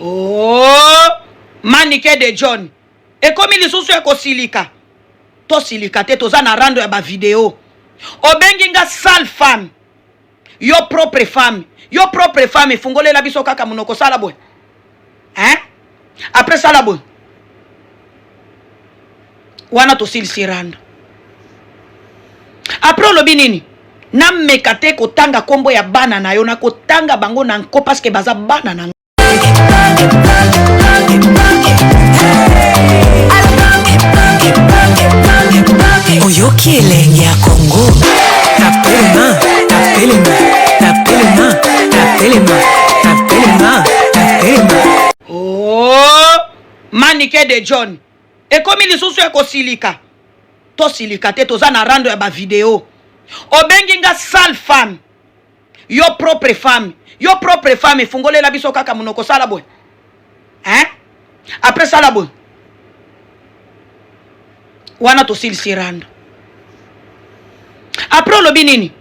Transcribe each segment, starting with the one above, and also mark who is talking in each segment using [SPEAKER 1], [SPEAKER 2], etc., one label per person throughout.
[SPEAKER 1] Oh, Manike de John ekomi lisusu ya kosilika. Tosilika te, toza na rando ya ba video. Obengi nga sale femme, yo propre femme, yo propre femme, efungolela biso kaka monoko, sala boye hein? Après sala boye wana tosilisi rando. Après olobi nini? Nameka te kotanga kombo ya bana na yo, nakotanga bango na nko parce que baza bana na.
[SPEAKER 2] Oyoki elengi ya Congo. Tapelema, tapelema, tapelema, tapelema, tapelema, tapelema.
[SPEAKER 1] Oh, Manike de John ekomi lisusu ya kosilika. Tosilika te, toza na rando ya ba video. Obengi nga sale femme, yo propre femme, yo propre femme, efungolela biso kaka monoko, sala boye hein? Après sala boye wana tosilisi rando. Après olobi nini?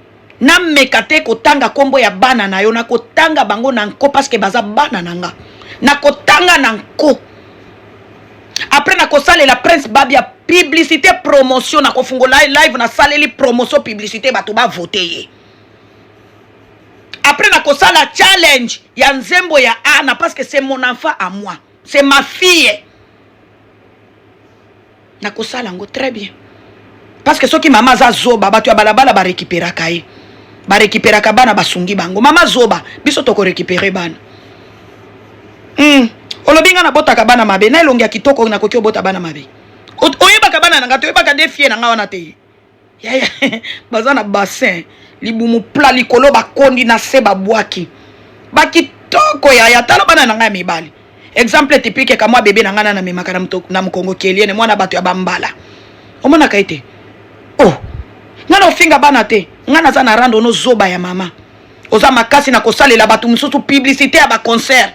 [SPEAKER 1] Nameka te kotanga kombo ya bana na yo, nakotanga bango na nko parce que baza bana na nga, nakotanga na nko. Après nakosalela Prince Babia publicité promotion, nakofungola live nasaleli promotion publicité, bato bavote ye. Après nakosala challenge ya nzembo ya Anna parce que c'est mon enfant à moi, c'est ma fille. Nakosala yango très bien parce que soki mama aza zoba, bato ya balabala barekiperaka ye, barekiperaka bana, basungi bango. Mama zoba, biso tokorekipere bana. Olobi nga nabotaka bana mabe, na elongi ya kitoko nakoki obota bana mabe. Oyebaka bana na nga te, oyebaka nde fie na nga wana te. Yaya, baza na bassin, libumu pla likolo, bakondi na se, babwaki bakitoko. Yaya, tala bana na ngai ya mibali, exemple typique kamwa bebe na ngai na namemaka na mokongo, keliene mwana bato ya bambala, omonaka ete oh, ngai na ofinga bana te. Ngai naza na rando no zoba ya mama, oza makasi na kosalela bato mosusu publicité ya baconcert.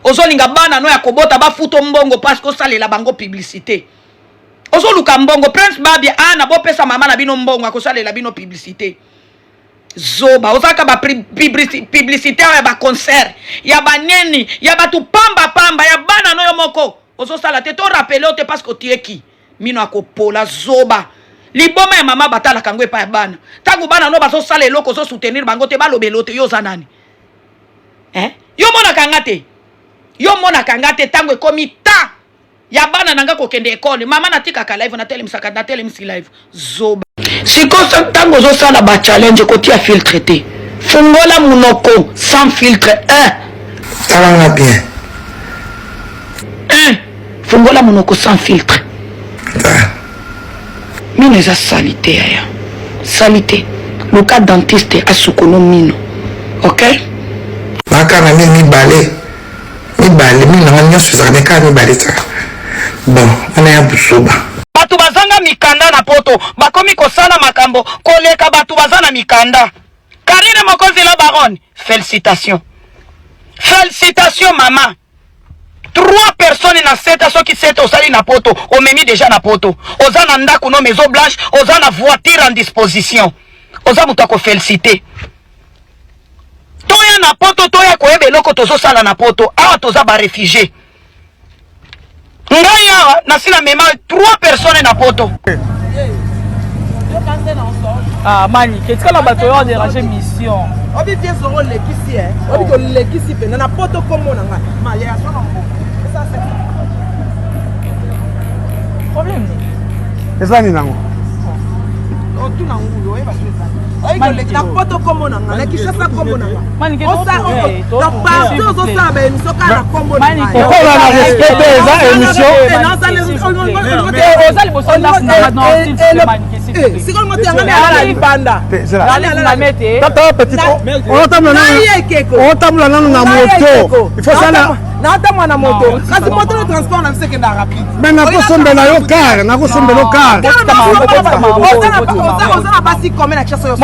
[SPEAKER 1] Ozolinga bana no ya kobota bafuto mbongo parce que osalela bango publicité, ozoluka mbongo. Prince Babia, ana bopesa mama na bino mbongo, akosalela bino publicité. Zoba, ozalaka bapublicité ya baconcert ya baneni ya bato pamba pamba, ya bana no yo moko ozosala te. Torapele yo te parce que otieki mino akopola. Zoba, liboma ya mama, batalaka yango epai ya bana. Ntango bana no bazosala eloko, ozosoutenir bango te, balobela yo te. Yo oza nani, eh? Yo monaka nga te, yo monaka nga te. Ntango ekomi ta ya bana na nga kokende ekole, mama natikaka live, natelemisaka, natelemisi live. Zoba. Sikoyo ntango ozosala bachallenge, kotia filtre te, fungola monoko sans filtre. 1.
[SPEAKER 3] Talanga bien.
[SPEAKER 1] 1, fungola monoko sans filtre. Mino eza saleté, yaya, saleté. Luka dentiste asukono mino, ok?
[SPEAKER 3] Baka na mino mibale mibale, mino nanga nyonso ezalaka me kaka mibale ezalaka bon wana ya buzoba.
[SPEAKER 1] Bato bazanga mikanda na poto bakomi kosala makambo koleka bato baza na mikanda. Karine Mokonzi la baronne, félicitation, félicitation mama. Trois personnes na seta, soki seta osali na poto, omemi déjà na poto, oza na ndako no Maison Blanche, oza na voiture en disposition, oza moto akofélicité. Toya na poto, toya koyeba eloko tozosala na poto awa. Toza baréfugiés. Ngai awa nasi namema trois personnes na poto.
[SPEAKER 4] Ah, Manike, tikala bato oyo déranger mission.
[SPEAKER 5] Obi bien songo olekisi e, obi tolekisi mpenza na poto kombo na ngai maya.
[SPEAKER 4] Problème
[SPEAKER 6] eza nini nango?
[SPEAKER 5] Otuna ngulu oyeba so ezali na poto kombo na ngai, na Kinshasa kombo na ngai, partout ozosala baémission kaka na kombo na ngai.
[SPEAKER 6] Okola na respect te, eza émission.
[SPEAKER 4] Oza liboso
[SPEAKER 5] Sikoyo moto yango alala libanda.
[SPEAKER 6] Tata petit, otambola nanu na moto, il faut sala.
[SPEAKER 5] Naotambola na moto, kasi moto na transport na biso ekenda rapide.
[SPEAKER 6] Mais nakosombela yo car, nakosombela yo car.
[SPEAKER 5] Oza na basi combien na Kinshasa?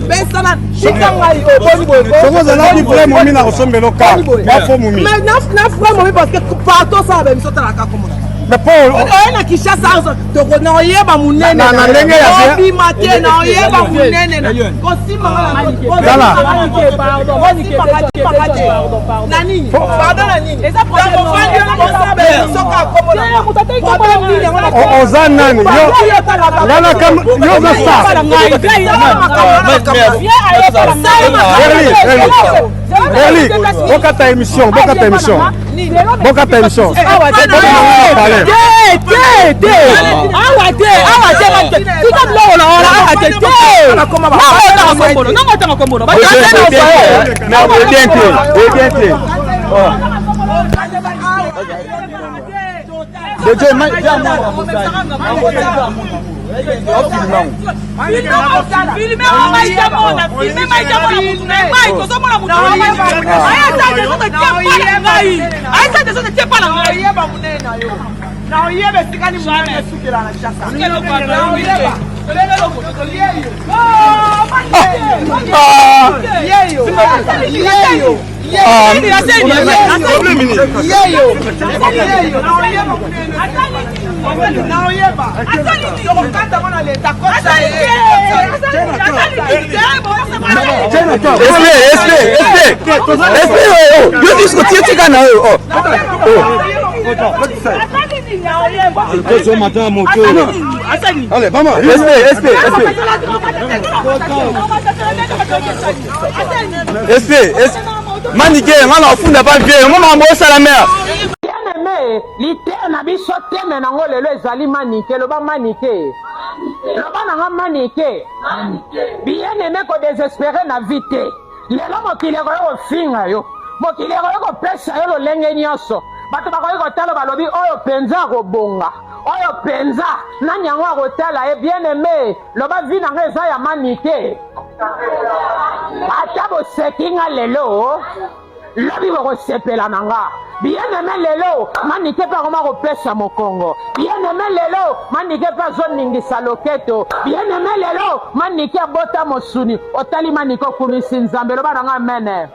[SPEAKER 5] Pesana tika ngai, oboni boye.
[SPEAKER 6] Soki ozalaki vrai momi, nakosombela yo car, bafo momi.
[SPEAKER 5] Na vrai momi, parce que partout osala baémission, otalaka komona.
[SPEAKER 6] Mais po
[SPEAKER 5] oye na Kinshasa toko na oyeba munene
[SPEAKER 6] na ndenge ya
[SPEAKER 5] obima te na oyeba munene na kosimba
[SPEAKER 6] Tala.
[SPEAKER 5] Na nini? Pardon na nini? Eza problème. Ofandi wana bosala ba émission kaka kombo na nga. Problème nini yango na
[SPEAKER 6] Oza nani? Yo nga na kam yo oza star. Erli, Erli. Erli, bokata émission, bokata émission. Bokata émission.
[SPEAKER 4] Awa te te awa te awa te tika biloko na wana awa te te nango otanga kombo
[SPEAKER 7] Mais bien te, bien te. Dejo,
[SPEAKER 5] Naoyeba esika nini monene esukela na Kinshasa. Naoyeba. Yeyo. Yeyo. Yeyo. Yeyo. Naoyeba. Tokokata ngo na leta kota ye.
[SPEAKER 7] SP, SP, SP. SP, oh, yo disco tie tika na yo. Oh. Oh.
[SPEAKER 6] Allez, maman.
[SPEAKER 7] SP, SP, SP. SP, SP. Manike, nga na ofunda pa vie, nga makambo osala mère.
[SPEAKER 8] Bien-aime, liteya na biso teme nango lelo ezali manike, loba manike. Loba na nga manike. Bien-aime ko desespere na vie te. Lelo mokili ekoki kofinga yo. Mokili ekoki kopesa yo lolenge nyonso. Bato bakoki kotala balobi oyo penza akobonga. Oyo penza nani yango akotala ye bien-aime, loba vie na nga eza ya manike. Ata boseki nga lelo, lobi bokosepela na nga. Bien aime lelo manike mpe akoma kopesa mokongo. Bien aime lelo manike mpe azoningisa loketo. Bien aime lelo manike abota mosuni. Otali manike okumisi Nzambe, loba na nga amen.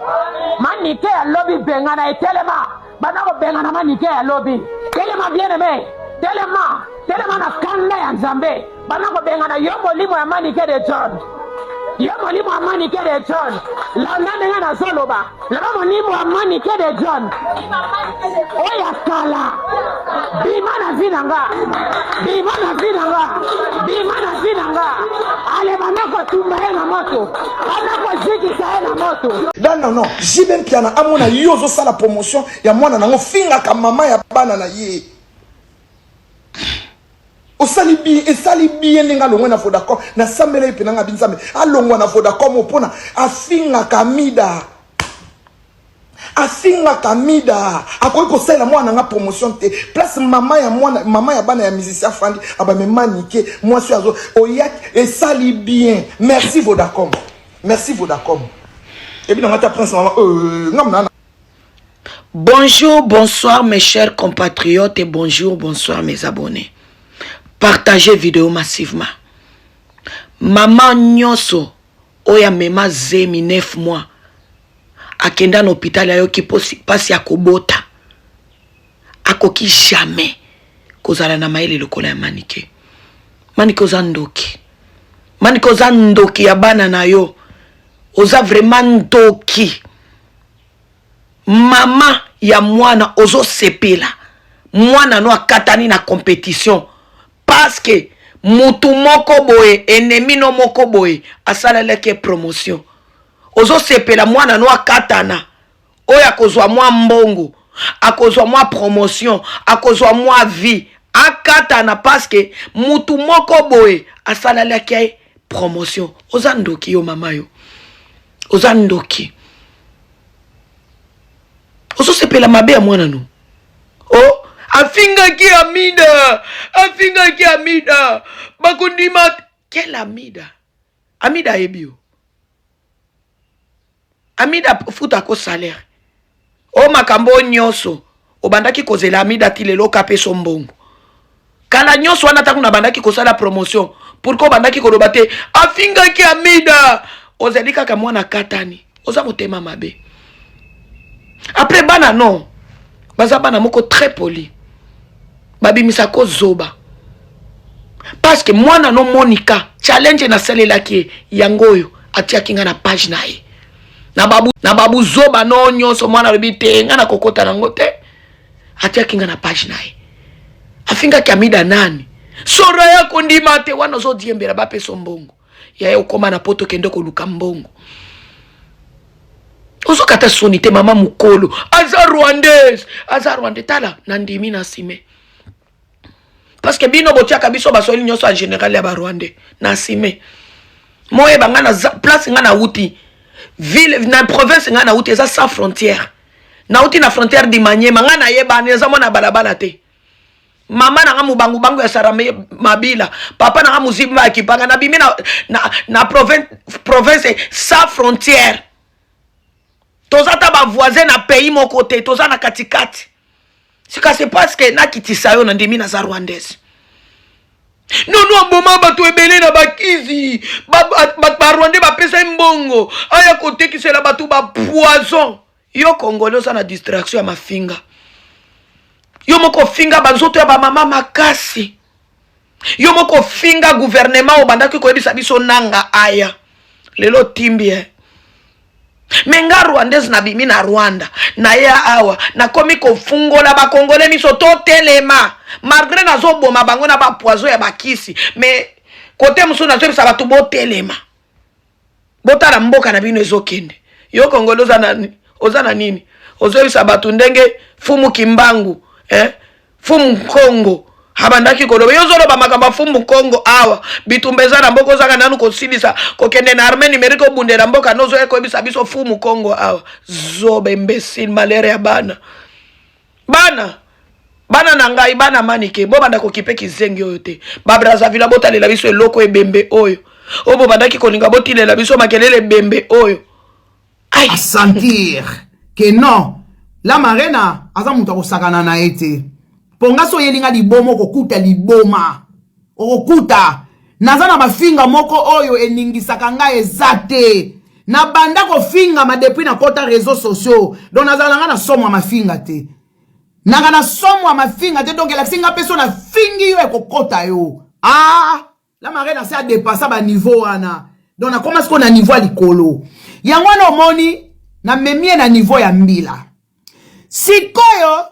[SPEAKER 8] Manike ya lobi bengana etelema. Banda kobengana manike ya lobi. Telema bien aime, telema, telema na kanda ya Nzambe. Banda kobengana yo molimo ya manike de John. Yo molimo ya manike de John. Landa ndenge nazoloba. Loba molimo ya manike de John. Oyo ya kala. Bima na vie na nga. Bima na vie na nga. Bima na vie na nga. Ale banda kotumba ye na moto. Banda kozikisa ye na moto.
[SPEAKER 3] Non, non, non. JB Mpiana amona yo ozosala promotion ya mwana nango fingaka mama ya bana na ye. Osali bien, esali bien ndenge alongwe na Vodacom. Nasambela ye mpe nanga binzambe alongwa na Vodacom mpona afingaka Amida. Afingaka Amida. Akoki kosalela mwana nga promotion te. Place mama ya mwana, mama ya bana ya musicien afandi abame manike mwasi azo oyaki esali bien. Merci Vodacom. Merci Vodacom. Et puis dans ta prince maman ngam na.
[SPEAKER 1] Bonjour, bonsoir mes chers compatriotes et bonjour, bonsoir mes abonnés. Partagez vidéo massivement. Maman nyonso oyo amema zemi 9 mois akenda na hôpital ayoki pasi ya kobota akoki jamais kozala na mayele lokola ya Manike. Manike oza ndoki. Manike oza ndoki ya bana na yo. Oza vraiment ndoki. Mama ya mwana ozosepela mwana no akatani na competition parce que mutu moko boye ennemi no moko boye asalalaki promotion. Ozosepela mwana no akatana oyo akozwa mwa mbongo, akozwa mwa promotion, akozwa mwa vie, akatana parce que mutu moko boye asalalaki promotion. Oza ndoki yo mama yo. Oza ndoki. Ozosepela mabe ya mwana no. Oh, afingaki Amida, afingaki Amida. Bakondima quel Amida? Amida ayebi yo. Amida futa ko salaire. O makambo nyonso obandaki kozela Amida ti lelo okapeso mbongo. Kala nyonso wana ntango nabandaki kosala promotion, pourquoi obandaki koloba te afingaki Amida? Ozali kaka mwana katani, oza motema mabe. Après bana non, baza bana moko très poli. Babimisaka zoba. Parce que mwana no Monica, challenge nasalelaki ye yango oyo atiaki nga na page na ye. Na babu na babu zoba no nyonso mwana alobi te nga nakokota nango te. Atiaki nga na page na ye. Afingaki Amida nani? Soraya kondima te wana ozodiembela bapesa mbongo. Yaya okoma na poto kende koluka mbongo. Ozokata soni te mama mukolo aza rwandaise aza rwandais tala nandimi na sime parce que bino botiaka biso baswahili nyonso en général ya ba rwandais na sime moyeba nga na place nga na wuti ville na province nga na wuti eza sans frontière nauti na frontière di Maniema nga nayebani eza mwana balabala te. Mama na nga mubangu bangu ya Sarah Mabila, papa na nga muzimba ya Kipanga, na bimi na, na, na province, province sans frontière. Toza ta ba voisin na pays moko te, toza na katikati. Sika c'est parce que nakitisa yo na ndimi naza rwandaise. Nono aboma bato ebele na bakizi, ba rwandais bapesa ye mbongo, aya kotekisela bato ba poison. Yo Congolais oza na distraction ya mafinga. Yo moko finga banzoto ya ba mama makasi. Yo moko finga gouvernement obandaki koyebisa biso nanga aya. Lelo timbi eh. Me nga rwandaise nabimi na Rwanda naya awa nakomi kofungola ba Congolais miso totelema malgré nazoboma bango na ba poison ya bakisi mais kote mosusu nazoyebisa bato botelema. Botala mboka na bino ezokende. Yo Congolais oza na oza na nini? Ozoyebisa bato ndenge Fumu Kimbangu eh? Fumu Kongo abandaki koloba. Yo ozoloba makambo ya Fumu Kongo awa bitumba eza na mboka, ozaka nanu kosilisa kokende na armée numérique obundela mboka no ozoya koyebisa biso Fumu Kongo awa. Zoba, imbécile, malheur ya bana bana bana na ngai bana manike bobanda kokipe kizengi oyo te. Ba Brazzaville botalela biso eloko ebembe oyo oyo bobandaki kolinga botilela biso makelele ebembe oyo.
[SPEAKER 3] Ai. A sentir que non la marena aza moto akosakana na ye te mpo nga so oyeli nga liboma okokuta liboma okokuta naza na mafinga moko oyo eningisaka ngai eza te nabanda kofingama depuis nakota réseaux sociaux donc nazala nga na somo ya mafinga te nanga na somo ya mafinga te donc elakisi nga mpe so nafingi yo ekokota yo ah la marene ase adepasa baniveau wana donc nakoma sikoyo na niveau ya likolo yango wana omoni namemi ye na niveau ya mbila sikoyo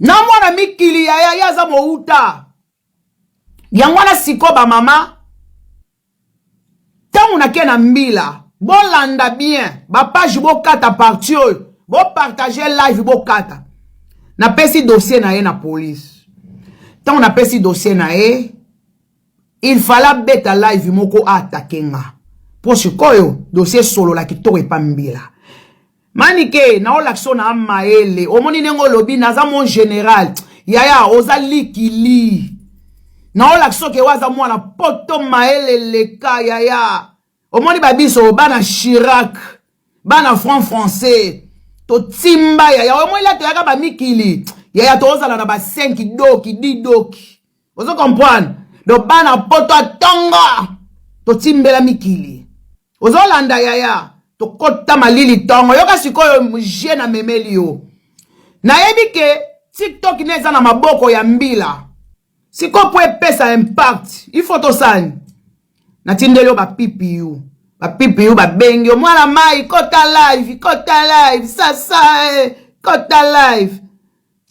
[SPEAKER 3] na mwana mikili yaya ye aza mouta yango wana sikoyo bamama ntango nake na mbila bolanda bien bapage bokata parti oyo bopartage live bokata napesi dossier na ye na police ntango napesi dossier na ye il fallait abeta live moko aatake nga mpo sikoyo dossier esolola kitoko epa mbila manike naolakisa oyo na mayele omoni ndenge olobi naza mon général yaya oza likili naolakisa oke oyo aza mwana poto mayele leka yaya omoni babiso bana Chirac bana franc français totimba yaya omoni la toyaka bamikili yaya tozala na ba 5 doki 10 doki ozo comprendre donc bana poto atonga totimbela mikili ozolanda yaya tokota malili ntongo yoka sikoyo je na memeli yo nayebi ke tiktok ne eza na maboko ya mbila sikoyo mpo epesa impact il faut tosani natindeli yo bapipiyu bapipiyu babengi yo mwana mai kota live kota live sasa eh, kota live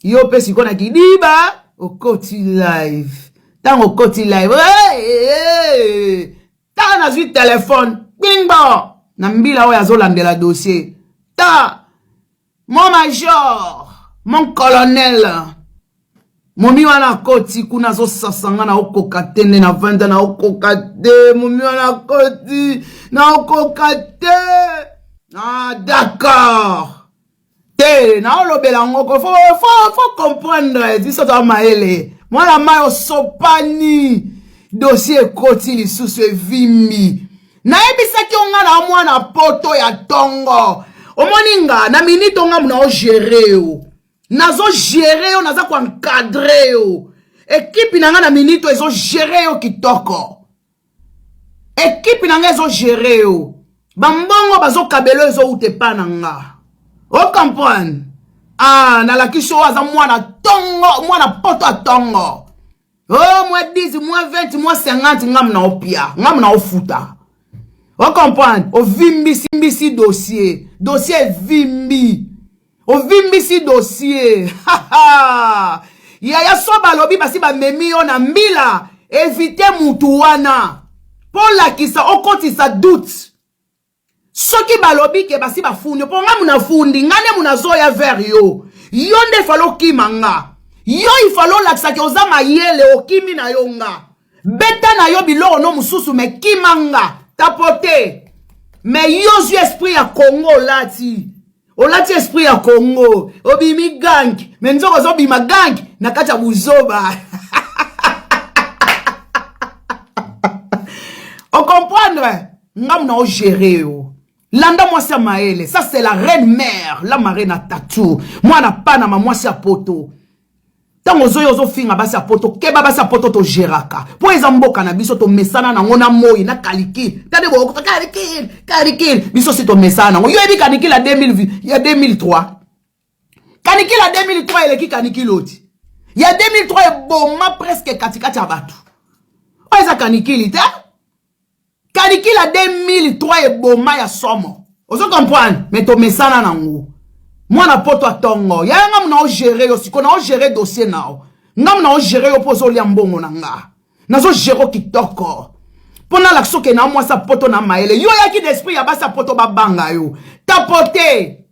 [SPEAKER 3] yo mpe sikoyo na kidiba okoti live ntango okoti live hey, hey, tala nazwi telefone bingbo na mbila oyo azolandela dossier ta mon major mon colonel momi wana akoti kuna azosasa nga naokoka te nde na 20 naokoka te momi wana akoti naokoka te ah d'accord te naolobela yango ko faut comprendre biso toza mayele mwana mai osopani dossier ekoti lisusu evimbi nayebisaki yo nga na mwana poto ya ntongo omoni nga na minute ongambu naogere yo nazogere yo naza koencadre yo ekipe na nga na minute ezogere yo kitoko ekipe na nga ezogere yo bambongo bazokabela ezowuta epa na nga ocomprendre.
[SPEAKER 9] Ah, nalakisi oyo aza mwana tongo, mwana poto ya tongo. Oh, mwa 10, mwa 20, mwa 50 ngamu na opia, ngamu na ofuta. O comprendre? Ovimbisi mbisi dossier. Dossier evimbi. Ovimbisi dossier. Yaya so balobi basi bamemi yo na mbila, evite mutu wana. Po lakisa okotisa doute. Soki balobi ke basi bafundi mpo nga munafundi nga nde munazoya vers yo yo nde ifale okima nga yo ifale olakisa ke oza mayele okimi na yo nga beta na yo biloko no mosusu me kima nga tapote me yo zwi esprit ya Congo olati olati esprit ya Congo obimi gang me nzoka ozobima gang na kati ya buzoba ocomprendre ngamu na ogere yo landa mwasi ya mayele ça c'est la reine mère la marraine tatu mwana panama mwasi ya poto ntango ozoya ozofinga basi ya poto keba basi ya poto togeraka mpo eza mboka na biso tomesana nango na moi na kalikili tande bokokuta kalikili kalikili biso si tomesana nango yo yebi kalikili ya 2000 ya 2003 kanikili ya 2003 eleki kanikili oti ya 2003 eboma presque katikati ya bato oyo eza kanikili te Canicule ya 2003 eboma ya somo. Ozo comprendre? Mais tomesana nango. Mwana poto atongo. Yaya nga muna ogere yo siko na ogere dossier nao. Nga muna ogere yo po ozolia mbongo na nga. Nazo gere kitoko. Mpo nalakisa oke na mwasi ya poto na mayele. Yo oyaki na esprit ya basi ya poto babanga yo. Tapote.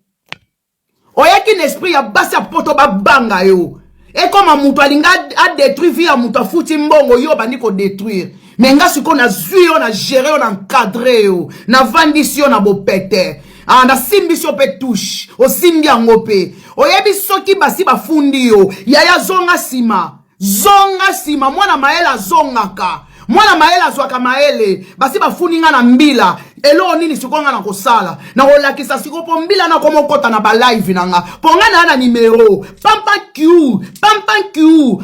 [SPEAKER 9] Oyaki na esprit ya basi ya poto babanga yo. Ekoma moto alinga adetruire vie ya moto afuti mbongo yo obandi kodetruire. Me nga sikoyo nazwi yo na gere yo na encadre yo navandisi yo na bopete ah, nasimbisi yo mpe touche osimbi yango mpe oyebi soki basi bafundi yo yaya zonga nsima Zonga sima mwana mayele azongaka mwana mayele azwaka mayele basi bafuni nga na mbila eloko nini sikoyo nga nakosala nakolakisa sikoyo mpo mbila nakomokota na balive na nga mpo nga naa na nimero pampa q pampa q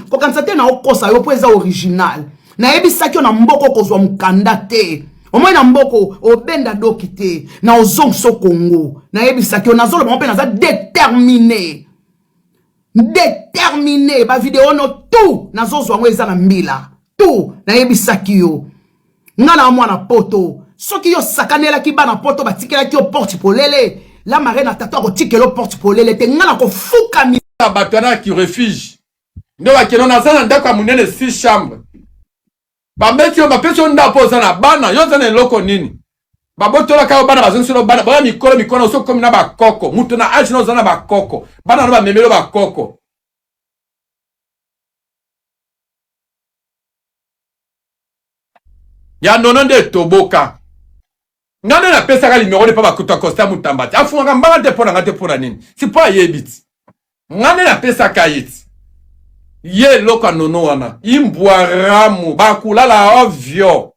[SPEAKER 9] kokanisa te naokosa yo mpo eza original nayebisaki yo na mboko okozwa mokanda te omoi na mboko obenda doki te na ozongisa kongo nayebisaki yo nazoloba ngo mpe naza determine determine ba video no tout nazozwa yango eza na mbila tout nayebisaki yo nga na mwana poto soki yo sakanelaki bana poto batikelaki yo porte polele la marraine tata akotikela yo porte polele te nga nakofukami
[SPEAKER 10] bato wana ki refuge nde bakenda naza na ndako ya monene 6 chambre babeti yo bapesi yo ndako mpo oza na bana yo oza na eloko nini babotolaka yo bana bazongiselo bana baya mikolo mikolo osi okomi na bakoko moto na age na oza na bakoko bana na bamemeli yo bakoko ya nono nde etoboka nga nde napesaka limero nde mpo bakuta costa mutamba te afungaka mbanga te mpo na nga te mpo na nini si mpo ayebi ti nga nde napesaka ye ti ye eloko ya nono wana imbwaramu bakulala ovyo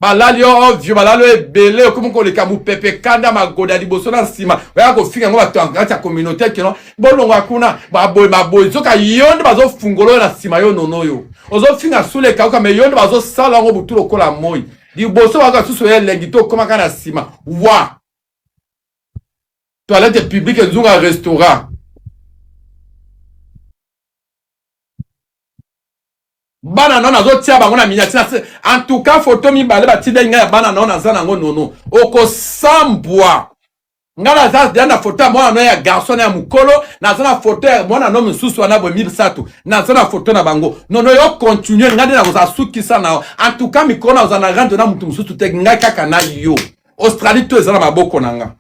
[SPEAKER 10] balali yo ovyo balali yo ebele okomi koleka mopepe kanda magoda liboso na nsima oya kofinga yango bato kati ya communauté kino bolongwa kuna baboye baboye nzoka yo nde bazofungola oyo na nsima yo nono yo ozofinga sula ekauka me yo nde bazosala yango butu lokola moi liboso bayoka susu ya elengi to okomaka na nsima wa toilette publique nzunga restaurant bana nao nazotia bango na miniature en tout cas photo mibale batindaki ngai ya bana nao naza nango nono okosambwa ngai naza deja na foto ya mwana no ya garçon na ya mokolo naza na foto ya mwana no mosusu wana boye misato naza na foto na bango nono yo continue ngai nde nakozala sukisa na yo en tout cas mikolo nakozala na rando na moto mosusu te ngai kaka na yo australie to eza na maboko na nga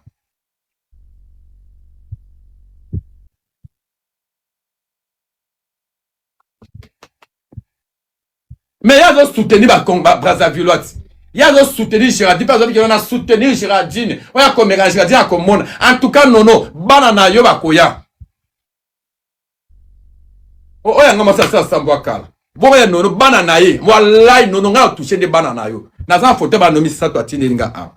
[SPEAKER 10] mais ye azo soutenir ba, ba brazzavillois ti ye azo soutenir gérardine mpe azobi keno na soutenir gérardine oyo akomeka gérardine akomona en tout cas nono bana na yo bakoya oyo yanga mwasi asi asambwa kala bongo ya nono bana na ye walai nono ngai natouche nde bana na yo naza na foto ya bana no misato atindeli nga awa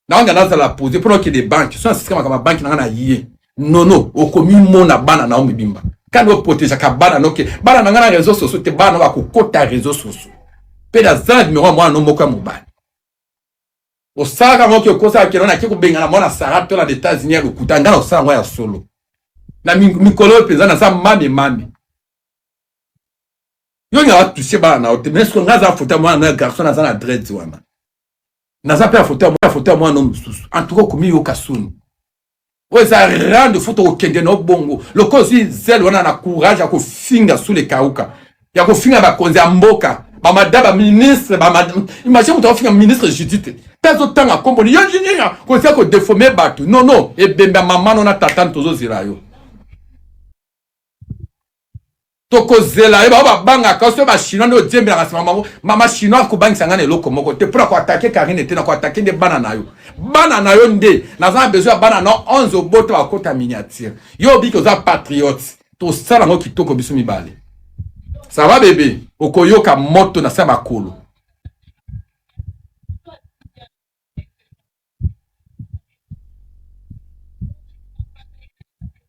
[SPEAKER 10] naonga nazala pose mpona okende banke so nasisika makambo ya banke nanga na ye nono okomimona bana na yo mibimba kandi oprotegeaka bana noke bana na ngai na réseau sociaux te bana bakokota réseau sociaux mpe naza na nimero ya mwana no moko ya mobali osalaka yango oke okosaka keno nake kobengana mwana sara to na états-unis ya lokuta ngai na osala yango ya solo. Na mikolo oyo mpenza naza mami mami. Yo nga toucher bana na yo te, mais nga aza foto ya mwana na garçon naza na dreads wana. Naza pe ya foto ya foto ya mwana mosusu. En tout cas komiyoka soni. Oyo eza rande faut tokokende na bongo. Lokola ozwi zele wana na courage ya kofinga sous le kauka. Ya kofinga bakonzi ya mboka. Ba madame ba ministre ba madame imagine moto akofinga ministre Judith te azotanga kombo yo njinia kosia ko deformer bato non non ebembe ya mama no na tata tozozela yo tokozela ye bao babangaka soki bachinois nde odiembelaka nsima bango mama chinois akobangisa ngai na eloko moko te mpo na koatake karine te na koatake nde bana na yo bana na yo nde naza na besoin ya bana na 11 obota bakota miniature yo obiki oza patriote tosala yango kitoko biso mibale ça va bebe okoyoka moto na se ya makolo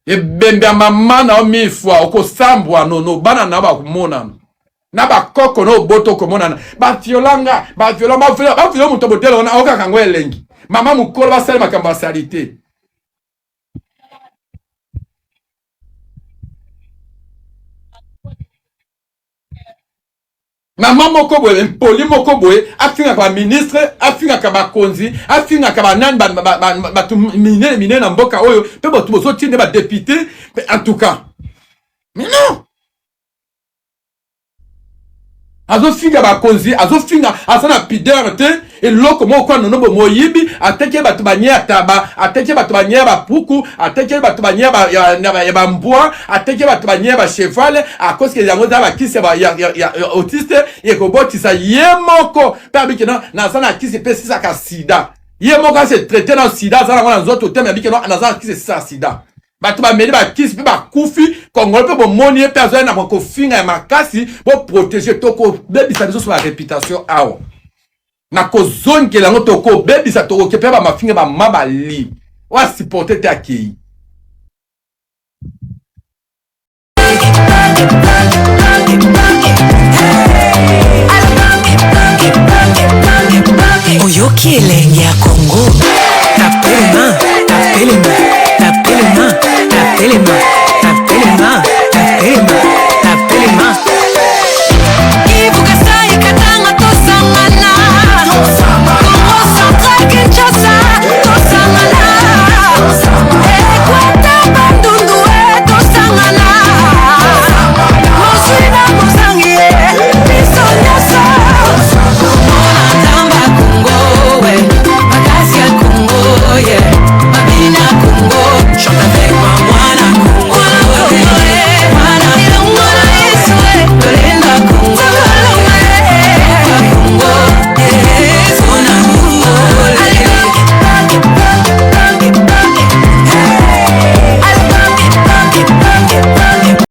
[SPEAKER 10] Ebembe ya mama na yo mille fois okosambwa nono bana na yo bakomonana na bakoko na obota okomonana baviola nga baviola baviola baviola moto modele wana okaka yango elengi mama mokolo basali makambo ya salite Mama moko boye impoli moko boye afingaka ba ministre afingaka bakonzi afingaka banani bato minene minene na mboka oyo mpe bato bozotinda ba député en tout cas mais non azofinga bakonzi azofinga aza na pudeur te eloko moko kwa nono bo moyibi ateki bato banye ya taba ateki bato banye ya bapuku ateki bato banye ya bambwa ateki bato banye ya bachevale akosi yango eza bakisi ya autiste ekobotisa ye moko mpe abiki no naza na kisi mpe esisaka sida ye moko ase traite na sida aza nango na nzoto te me abiki no naza na kisi esisaka sida bato bameli bakisi mpe bakufi kongolo mpe bomoni ye mpe azali na kofinga ya makasi boprotege tokobebisa biso so ba reputation awa na kozongela yango tokobebisa tokoke mpe bamafinga bama bali oyo asupporte te akei.
[SPEAKER 2] Oyoki elengi ya Congo. Tapelema, tapelema, tapelema, tapelema.